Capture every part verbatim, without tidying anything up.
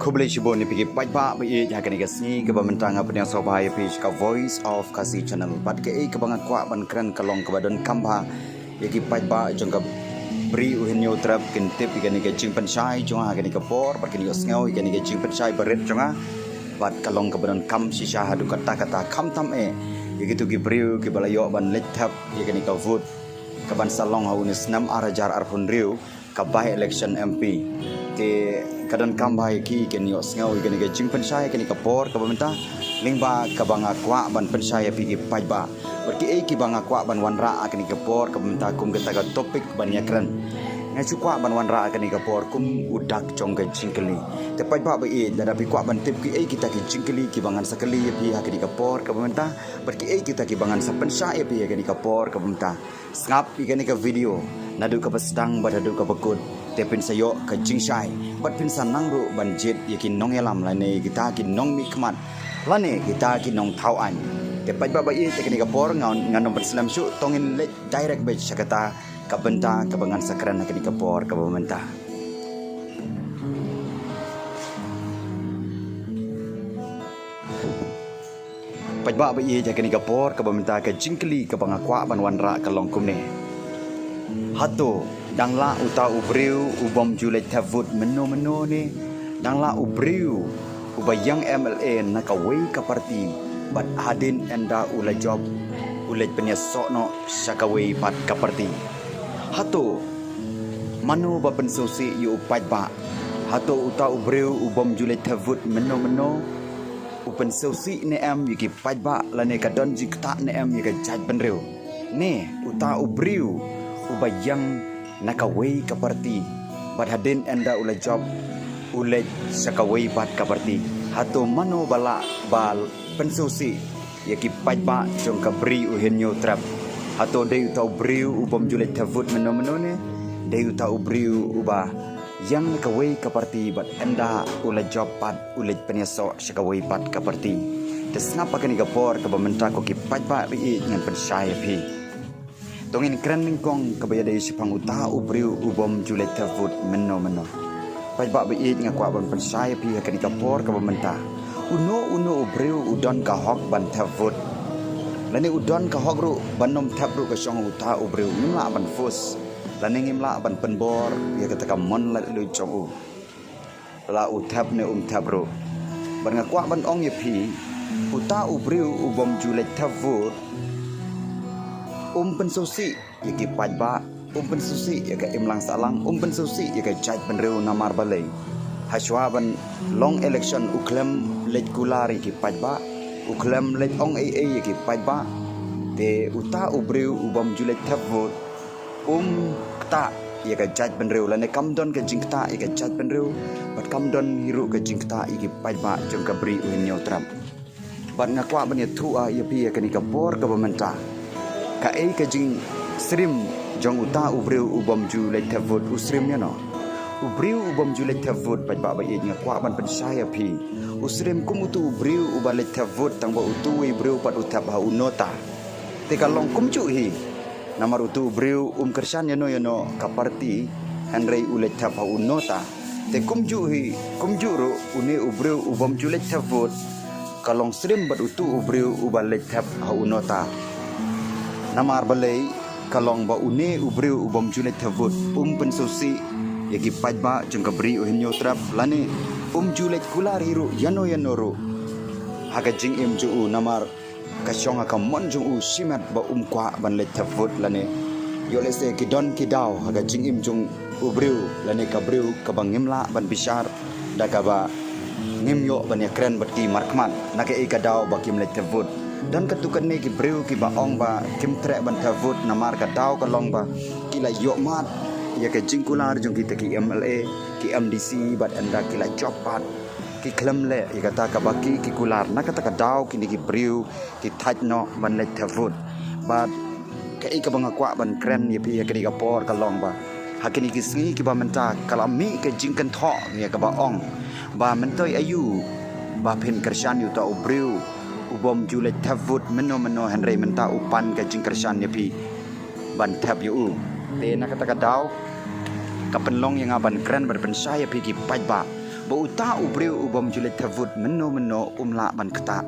Khublei shibun ïa phi ki paidbah ba ïeit, ha kane ka sngi kaba mynta nga pynïasoh bha ïa phi sha ka Voice of Khasi Channel. Bad kaei kaba nga kwah ban kren ka long kaba donkam bha ïa ki paidbah jong ka Bri U Hynñiewtrep kin tip ïa kane ka jingpynshai jong nga ha kane ka por, bad kin ïohsngew ïa kane ka jingpynshai barit jong nga. Bad ka long kaba donkam shisha haduh katta katta, khamtam eh ïa kito ki briew kiba la ïoh ban leit thep ïa kane ka vote kaban sa long ha une u snem ar hajar arphew hynriew, ka by election M P. Te ka donkam bha ïa ki kin ïohsngew ïa kane ka jingpynshai ha kane ka por kaba mynta, lyngba kaba nga kwah ban pynshai ïa phi ki paidbah. Bad kiei kiba nga kwah ban wanrah ha kane ka por kaba mynta kum kata ka topic ban ïakren. Nga shu kwah ban wanrah ha kane ka por kum u dak jong ka jingkylli. Te paidbah ba ïeit, lada phi kwah ban tip kiei kita ki jingkylli kiba ngan sa kylli ïa phi ha kane ka por kaba mynta, bad kiei kita kiba ngan sa pynshai ïa phi ha kane ka por kaba mynta, sngap ïa kane ka video naduh kaba sdang bad haduh kaba kut. Te phin sa ïoh ka jingshai bad phin sa nang ruh ban jied ïa ki nongïalam lane kita ki nongmihkhmat lane kita ki nongthaw aiñ. Te paidbah ba ïeit, ha kane ka por nga, ngan ym pynslem shuh, to ngin leit direct beit sha kata ka bynta kaba ngan sa kren ha kane ka por kaba mynta. Paidbah ba ïeit, ha kane ka por kaba mynta ka jingkylli kaba nga kwah ban wanrah ka long kumne. Hato dang lah uta u briew u bym ju leit thep vote mynno mynno ne dang lah u briew uba ïeng M L A na kawei ka parti bad hadien ynda u la jop u leit pynïasoh noh sha kawei pat ka parti? Hato mano ba pynsngewsih ïa u paidbah? Hato uta u briew u bym ju leit thep vote mynno mynno u pynsngewsih ne em ïa ki paidbah lane ka don jingktah ne em ïa ka jaitbynriew? Ne uta u briew uba ïeng na kawei ka parti bad hadien ynda u la jop u leit sha kawei pat ka parti? Hato mano ba lah ba pynsngewsih ïa ki paidbah jong ka Bri U Hynñiewtrep? Hato dei uta u briew u bym ju leit thep vote mynno mynno ne dei uta u briew uba ïeng na kawei ka parti bad ynda u la jop pat u leit pynïasoh sha kawei pat ka parti? Te sngap ha kane ka por kaba mynta ko ki paidbah ba ïeit, ngan pynshai ïa phi. To ngin kren nyngkong kaba ïadei shaphang uta u briew u bym ju leit thep vote mynno mynno. Paidbah ba ïeit, nga kwah ban pynshai ïa phi ha kane ka por kaba mynta. Uno uno u briew u don ka hok ban thep vote lane u don ka hok ruh ban ym thep ruh ka shong uta u briew. Ngim lah ban force lane ngim lah ban pynbor ïa kata ka mon laitluid jong u, la u thep ne um thep ruh. Bad nga kwah ban ong ïa phi, uta u briew u bym ju leit thep vote um pynsngewsih ïa ki paidbah, um pynsngewsih ïa ka imlang sahlang, um pynsngewsih ïa ka jaitbynriew. Namar balei? Hashwa ban long election u khlem leit kular ïa ki paidbah, u khlem leit ong ei ei ïa ki paidbah. Te uta u briew u bym ju leit thep vote um ktah ïa ka jaitbynriew lane kam don ka jingktah ïa ka jaitbynriew bad kam don hi ruh ka jingktah ïa ki paidbah jong ka Bri U Hynñiewtrep. Bad nga kwah ban ïathuh ïa phi ha kane ka por kaba mynta, kaei ka jingsyriem jong uta u briew u bym ju leit thep vote, u syriem ïano? U briew u bym ju leit thep vote, paidbah ba ïeit, nga kwah ban pynshai ïa phi, u syriem kum utu u briew uba leit thep vote tang ba utu uwei u briew pat u thep ha u nota. Te ka long kumjuh hi. Namar utu u briew um kyrshan ïano ïano ka parti, hynrei u leit thep ha u nota. Te kumjuh hi, kumjuh ruh une u briew u bym ju leit thep vote ka long syriem bad utu u briew uba leit thep ha u nota. Namar balei? Ka long ba une u briew u bym ju leit thep vote um pynsngewsih ïa ki paidbah jong ka Bri U Hynñiewtrep lane um ju leit kular hi ruh ïano ïano ruh ha ka jingim jong u. Namar ka shong ha ka mon jong u shimet ba um kwah ban leit thep vote lane ïoh lehse ki don ki daw ha ka jingim jong u briew lane ka briew kaba ngim lah ban bishar da kaba ngim ïoh ban ïakren bad ki markhmat na kaei ka daw ba kim leit thep vote. Don katto katne ki briew kiba ong ba kim treh ban thep vote namar ka daw ka long ba ki la ïohmad ïa ka jingkular jong kita ki M L A, ki M D C bad ynda ki la jop pat ki khlem leh ïa kata kaba ki, ki kular. Na kata ka daw kine ki briew ki thait noh ban leit thep vote. Bad kaei kaba nga kwah ban kren ïa phi ha kane ka por ka long ba ha kine ki sngi kiba mynta ka la mih ka jingkynthoh ïa kaba ong ba myntoi aïu ba phin kyrshan ïa uta u briew u bym ju leit thep vote mynno mynno, hynrei mynta u pan ka jingkyrshan ïa phi ban thep ïa u. Te na kata ka daw ka pynlong ïa nga ban kren ban pynshai ïa phi ki paidbah. Ba uta u briew u bym ju leit thep vote mynno mynno um lah ban ktah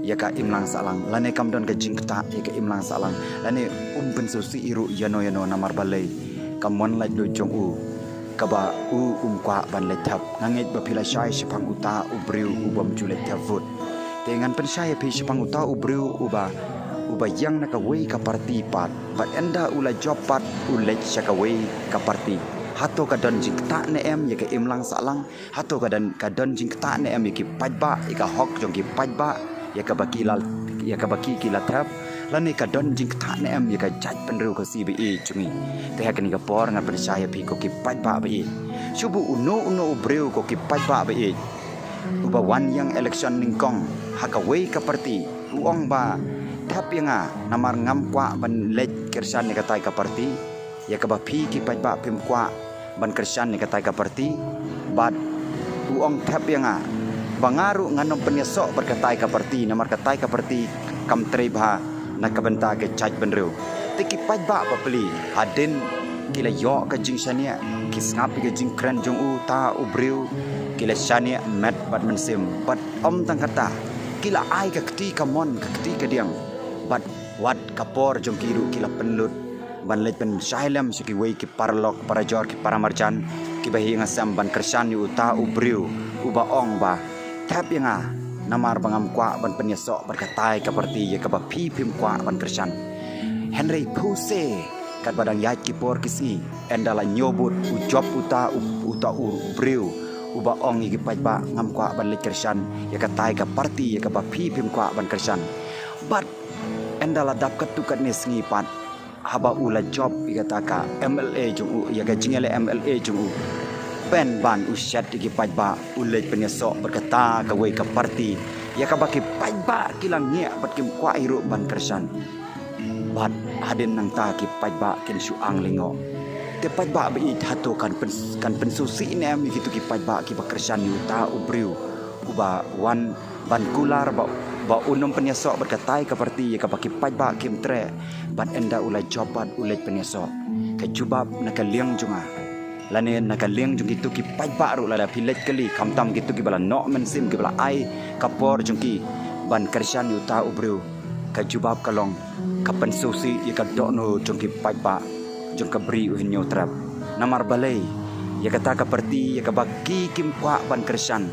ïa ka imlang sahlang, lane kam don ka jingktah ïa ka imlang sahlang, lane um pynsngewsih ruh ïano ïano namar balei ka mon laitluid jong u kaba u um kwah ban leit thep. Nga ngeit ba phi la shai shaphang uta u briew u bym ju leit thep vote. Te ngan pynshai ïa phi shaphang uta u briew uba, uba ïeng na kawei ka party pat, bad ynda u la jop pat u leit sha kawei ka party. Hato ka don jingktah ne em ïa ka imlang sahlang? Hato ka don, ka don jingktah ne em ïa ki paidbah, ïa ka hok jong ki paidbah ïa kaba ki la, ïa kaba ki ki la thep? Lane ka don jingktah ne em ïa ka jaitbynriew ka C B A jong ngi? Te ha kane ka por ngan pynshai ïa phi ko ki paidbah ba ïeit. Shu bun uno uno u briew ko ki paidbah ba ïeit, uba wan ïeng election nyngkong ha kawei ka party, u ong ba thep ïa nga namar ngam kwah ban leit kyrshan ïa katai ka party ïa kaba phi ki paidbah phim kwah ban kyrshan ïa katai ka party. Bad u ong thep ïa nga ba nga ruh ngan ym pynïasoh bad katai ka party namar katai ka party kam trei bha na ka bynta ka jaitbynriew. Te ki paidbah ba plie hadien ki la ïoh ka jingshaniah, ki sngap ïa ka jingkren jong uta u briew, ki la shaniah met bad mynsiem. Bad ym tang kata, ki la ai ka kti kamon, ka kti kadiang. Bad wat ka por jong ki ruh ki la pynlut ban leit pynshai lem sha kiwei ki paralok, parajor, ki paramarjan kiba ïeng ha sem ban kyrshan ïa uta u briew uba ong ba thep ïa nga namar ba ngam kwah ban pynïasoh bad katai ka party ïa kaba phi phim kwah ban kyrshan. Hynrei phewse katba dang ïaid ki por ki sngi, ynda la ñiewbud u jop uta u, uta u briew uba ong ïa ki paidbah ngam kwah ban leit kyrshan ïa katai ka party ïa kaba phi phim kwah ban kyrshan. Bad ynda la dap katto katne sngi pat, haba u la jop ïa kata ka M L A jong u, ïa ka jingïaleh M L A jong u, pynban u shet ïa ki paidbah u leit pynïasoh bad kata kawei ka party ïa kaba ki paidbah ki la ngiah bad kim kwah hi ruh ban kyrshan. Bad hadien nangta ki paidbah kin shu ang lyngngoh. Te paidbah ba ïeit, hato kan pyn, kan pynsngewsih ne em ïa kito ki paidbah kiba kyrshan ïa uta u briew uba wan ban kular ba, ba un ym pynïasoh bad katai ka party ïa kaba ki paidbah kim treh, bad ynda u la jop pat u leit pynïasoh? Ka jubab na ka liang jong nga, lane na ka liang jong kito ki paidbah ruh, lada phi leit kylli, khamtam kito kiba la noh mynsiem, kiba la ai ka por jong ki ban kyrshan ïa uta u briew, ka jubab ka long ka pynsngewsih ïa ka dohnud jong ki paidbah jong ka Bri U Hynñiewtrep. Namar balei? Ïa kata ka party ïa kaba ki kim kwah ban kyrshan.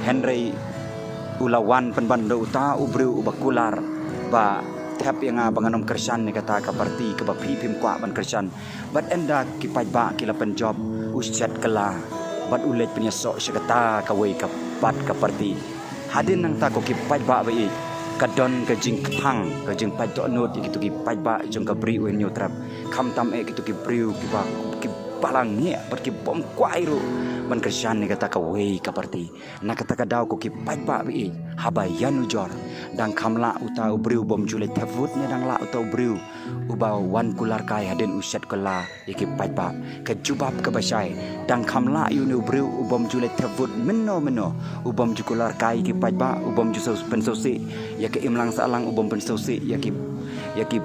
Hynrei u la wan pynban da uta u briew uba kular ba thep ïa nga ba ngan ym kyrshan ïa kata ka party kaba phi phim kwah ban kyrshan. Bad ynda ki paidbah ki la pynjop, u shet kylla bad u leit pynïasoh sha kata kawei ka pat ka party. Hadien nangta ko ki paidbah ba ïeit, ka don ka jingkthang, ka jingpait dohnud ïa kito ki paidbah jong ka Bri U Hynñiewtrep. Khamtam eh kito ki briew kiba, kiba la ngiah bad ki bym kwah hi ruh ban kyrshan ïa kata kawei ka party. Na kata ka daw ko ki paidbah ba ïeit, haba ïanujor, dang kham lah uta u briew bym ju leit thep vote ne dang lah uta u briew uba wan kular kai hadien u shet kylla ïa ki paidbah? Ka jubab kaba shai, dang kham lah ïa une u briew u bym ju leit thep vote mynno mynno, u bym ju kular kai ïa ki paidbah, u bym ju sngewsih, pynsngewsih ïa ka imlang sahlang, u bym pynsngewsih ïa ki, ïa ki,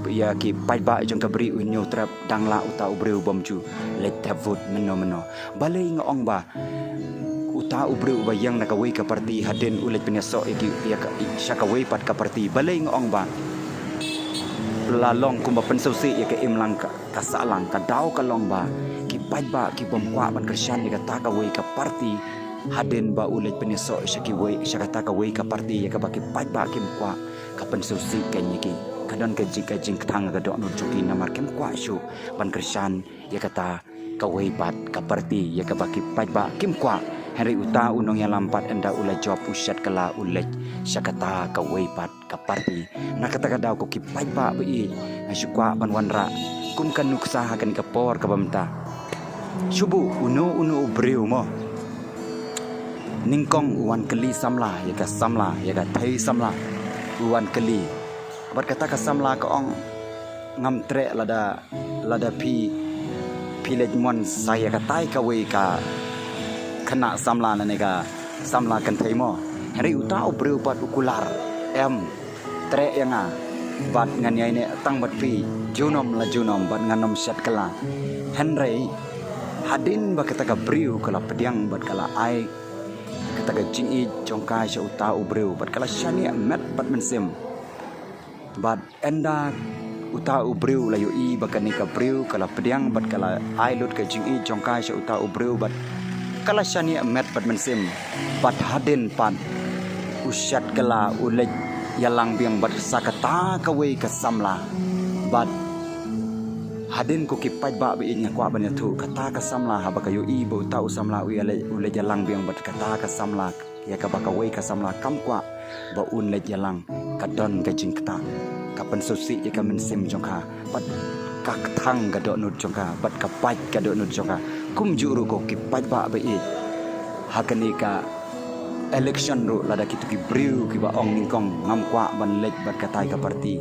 ïa ki paidbah jong ka Bri U Hynñiewtrep, dang lah uta u briew u bym ju leit thep vote mynno mynno. Balei nga ong ba uta u briew uba ïeng na kawei ka party hadien u leit pynïasoh ïa ki, ïa ka, sha kawei pat ka party? Balei nga ong ba la long kumba pynsngewsih ïa ka imlang ka, ka sahlang? Ka daw ka long ba ki paidbah ki bym kwah ban kyrshan ïa kata kawei ka party, hadien ba u leit pynïasoh sha kiwei, sha kata kawei ka party ïa kaba ki paidbah kim kwah, ka pynsngewsih ka ïa ki. Ka don ka jing, ka jingkthang ka dohnud jong ki namar kim kwah shuh ban kyrshan ïa kata kawei pat ka party ïa kaba ki paidbah kim kwah. Hynrei uta u nongïalam pat ynda u la jop u shet kylla u leit sha kata kawei pat ka party. Na kata ka daw ko ki paidbah ba ïeit, nga shu kwah ban wanrah kum ka nuksa ha kane ka por kaba mynta. Shu bun uno uno u briew mo, nyngkong u wan kylli samla, ïa ka samla, ïa ka thei samla u wan kylli. Bad kata ka samla ka ong, ngam treh lada, lada phi, phi leit mon sa ïa katai kawei ka khynnah samla lane ka samla kynthei mo. Hynrei uta u briew pat u kular, em, treh ïa nga bad ngan ïaineh tang bad phi junom la junom bad ngan ym shet kylla. Hynrei Hadien ba kata ka briew ka la pdiang bad ka la ai kata ka jingïeit jong ka sha uta u briew bad ka la shaniah met bad mynsiem. Bad ynda uta u briew la ïohi ba kane ka briew ka la pdiang bad ka la ai lut ka jingïeit jong ka sha uta u briew bad ka la shaniah met bad mynsiem. Bad hadien pat u shet kylla u leit ïalang biang bad sa kata kawei ka samla. Bad hadien ko ki paidbah ba ïeit, nga kwah ban ïathuh, kata ka samla haba ka ïohi ba uta u samla u ïaleit, u leit ïalang biang bad kata ka samla, ïa kaba kawei ka samla kam kwah ba un leit ïalang, ka don ka jingktah. Ka pynsngewsih ïa ka mynsiem jong ka bad ka kthang ka dohnud jong ka bad ka pait ka dohnud jong ka. Kumjuh ruh ko ki paidbah ba ïeit, ha kane ka election ruh, lada kito ki briew kiba ong nyngkong ngam kwah ban leit bad katai ka parti,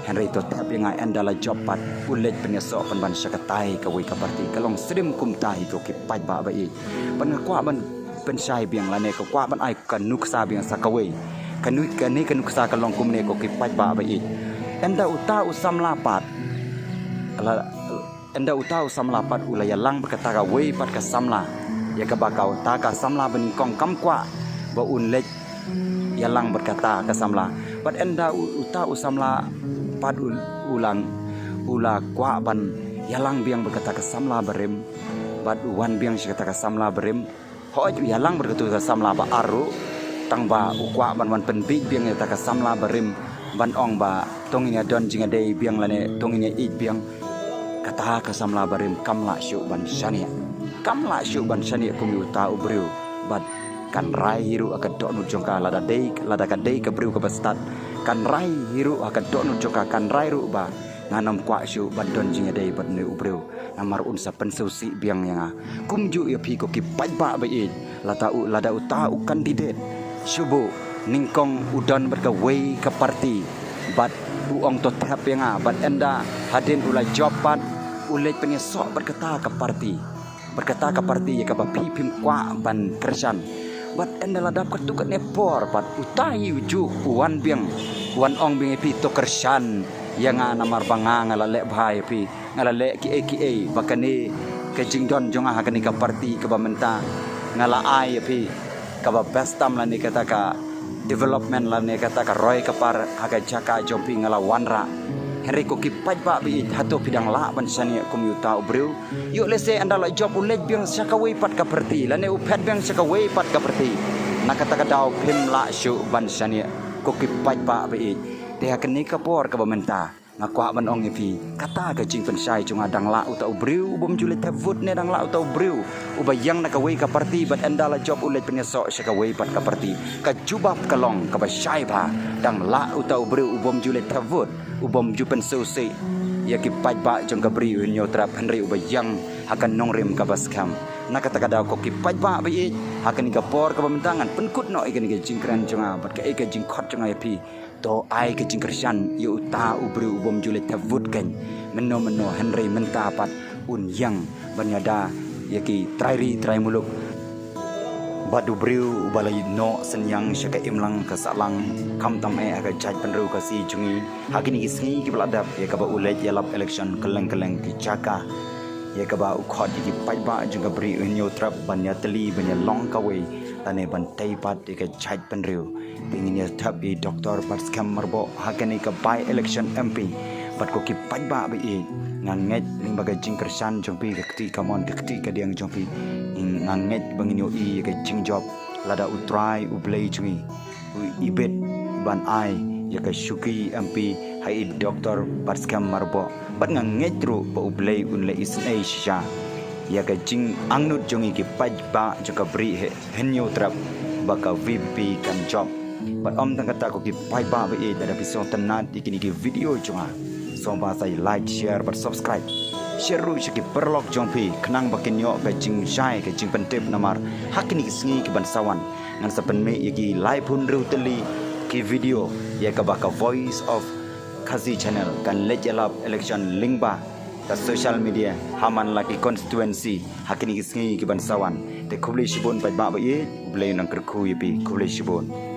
hynrei to thep ïa nga, ynda la jop pat u leit pynïasoh pynban sha katai kawei ka parti. Ka long syriem kumta hi ko ki paidbah ba ïeit. Bad nga kwah ban pynshai biang lane ka kwah ban ai ka nuksa biang sa kawei. Ka nu-, kane ka nuksa ka long kumne ko ki paidbah ba ïeit. Ynda uta u samla pat la, ynda uta u samla pat u la ïalang bad kata kawei pat ka samla, ïa kaba ka uta ka samla ba nyngkong kam kwah ba un leit ïalang bad kata ka samla. Bad ynda u-, uta u samla pat u, u la, u la kwah ban ïalang biang bad kata ka samla barim bad u wan biang sha kata ka samla barim. Hooid, u ïalang bad kata ka samla ba ar ruh, tang ba u kwah ban wan pynbieit biang ïa kata ka samla barim ban ong ba to ngin ïa don jingïadei biang lane to ngin ïa ïeit biang. Kata ka samla barim kam lah shuh ban shaniah. Kam lah shuh ban shaniah kum ïa uta u briew. Bad kan rai hi ruh ha ka dohnud jong ka, lada dei, lada ka dei ka briew kaba stad, kan rai hi ruh ha ka dohnud jong ka, kan rai ruh ba ngan ym kwah shuh ban don jingïadei bad une u briew. Namar un sa pynsngewsih biang ïa nga. Kumjuh ïa phi ko ki paidbah ba ïeit, lada u, lada uta u candidate shuh ba nyngkong u don bad kawei ka parti bad u ong to thep ïa nga, bad ynda hadien u la jop pat u leit pynïasoh bad kata ka parti, bad kata ka parti ïa kaba phi phim kwah ban kyrshan. Bad ynda la dap katto katne por pat uta hi u juh u wan biang, u wan ong biang ïa phi to kyrshan ïa nga namar ba nga, nga la leh bha ïa phi. Nga la leh kiei kiei, ba kane ka jingdon jong nga ha kane ka parti kaba mynta nga la ai ïa phi kaba best tam lane kata ka development lane kata ka roi ka par ha ka jaka jong phi nga la wanrah. Hynrei ko ki paidbah ba ïeit, hato phi dang lah ban shaniah kum ïa uta u briew? Ïoh lehse ynda la jop u leit biang sha kawei pat ka parti lane u phet biang sha kawei pat ka parti, na kata ka daw phim lah shuh ban shaniah ko ki paidbah ba ïeit. Te ha kane ka por kaba mynta nga kwah ban ong ïa phi, kata ka jingpynshai jong nga, dang lah uta u briew u bym ju leit thep vote ne dang lah uta u briew uba ïeng na kawei ka parti bad ynda la jop u leit pynïasoh sha kawei pat ka parti? Ka jubab ka long kaba shai bha, dang lah uta u briew u bym ju leit thep vote, u bym ju pynsngewsih ïa ki paidbah jong ka Bri u Hynñiewtrep, hynrei uba ïeng ha ka nongrim kaba skhem. Na kata ka daw ko ki paidbah ba ïeit, ha kane ka por kaba mynta ngan pynkut noh ïa kane ka jingkren jong nga bad kaei ka jingkhot jong nga ïa phi. To ai ka jingkyrshan ïa uta u briew u bym ju leit thep vote kein mynno mynno, hynrei mynta pat un ïeng ban ïada ïa ki trai ri trai muluk. Bad u briew uba la ïoh noh synñiang sha ka imlang ka sahlang, khamtam eh ha ka jaitbynriew Khasi jong ngi, ha kine ki sngi kiba la dep, ïa kaba u leit ïalap election kylleng kylleng ki jaka, ïa kaba u khot ïa ki paidbah jong ka Bri u Hynñiewtrep ban ïatylli, ban ïalong kawei lane ban tei pat ïa ka jaitbynriew. Te ngin ïa thep ïa i Doctor Batskhem Myrboh ha kane ka by election M P. Bad ko ki paidbah ba ïeit, nga ngeit lyngba ka jingkyrshan jong phi, ka kti kamon ka kti kadiang jong phi, nga ngeit ba ngin ïohi ïa ka jingjop lada U Trai U Blei jong ngi u ibit ban ai ïa ka shuki M P ha i Doctor Batskhem Myrboh. Bad nga ngeit ruh ba U Blei un leh isynei shisha ïa ka jingangnud jong ngi ki paidbah jong ka Bri Hynñiewtrep ba ka V P P kan jop. Bad ym tang kata, ko ki paidbah ba ïeit, lada phi sngewtynnad ïa kine ki video jong nga, sngewbha sa like, share bad subscribe. Share ruh sha ki paralok jong phi khnang ba kin ïoh ka jingshai, ka jingpyntip, namar ha kine ki sngi kiban sa wan ngan sa pynmih ïa ki laiphew hynriew tylli ki video ïa kaba ka Voice of Khasi Channel kan leit ïalap election lyngba ka social media ha man la ki constituency ha kine ki sngi kiban sa wan. Te khublei shibun paidbah ba ïeit, U Blei un nang kyrkhu ïa phi. Khublei shibun.